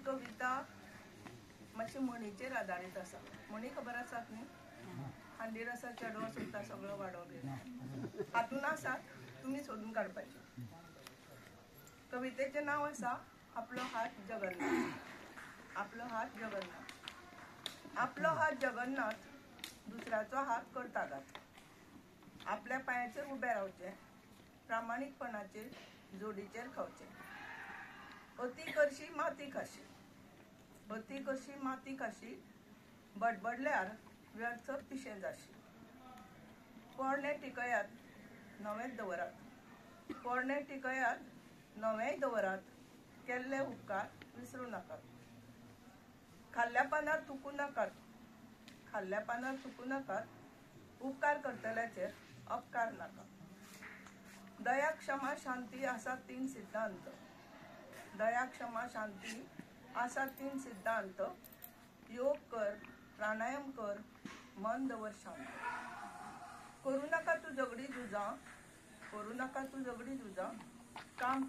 कविता मातशी म्हणीचेर आदारीत आसा. म्हणी खबर आसात न्ही? हांडीर आसा चेडो सोदता सगळो वाडो बी हातून आसात, तुमी सोदून काडपाचे. कवितेचें नांव आसा आपलो हात जगन्नाथ. आपलो हात जगन्नाथ. आपलो हात जगन्नाथ, दुसऱ्याचो हात करता घात. आपल्या पांयाचेर उबें रावचें, प्रामाणीकपणाचेर जोडीचेर खावचें. अती करशी माती खाशी, अती करशी माती खाशी, बडबडल्यार व्यर्थ पिशें जाशी. पोरणें टिकयात नवेंच दवरात, पोरणें टिकयात नवेंय दवरात, केल्ले उपकार विसरूं नाकात. खाल्ल्या पानार थुकूं नाकात, खाल्ल्या पानार थुकूं नाकात, उपकार करतल्याचेर अपकार नाका. दया क्षमा शांती आसा तीन सिद्धांत, दया क्षमा शांती आसा तीन सिद्धांत, योग कर प्राणायाम कर मन दवर शांत. करूं नाका तूं झगडी झुजां, करूं नाका तूं झगडी झुजां, काम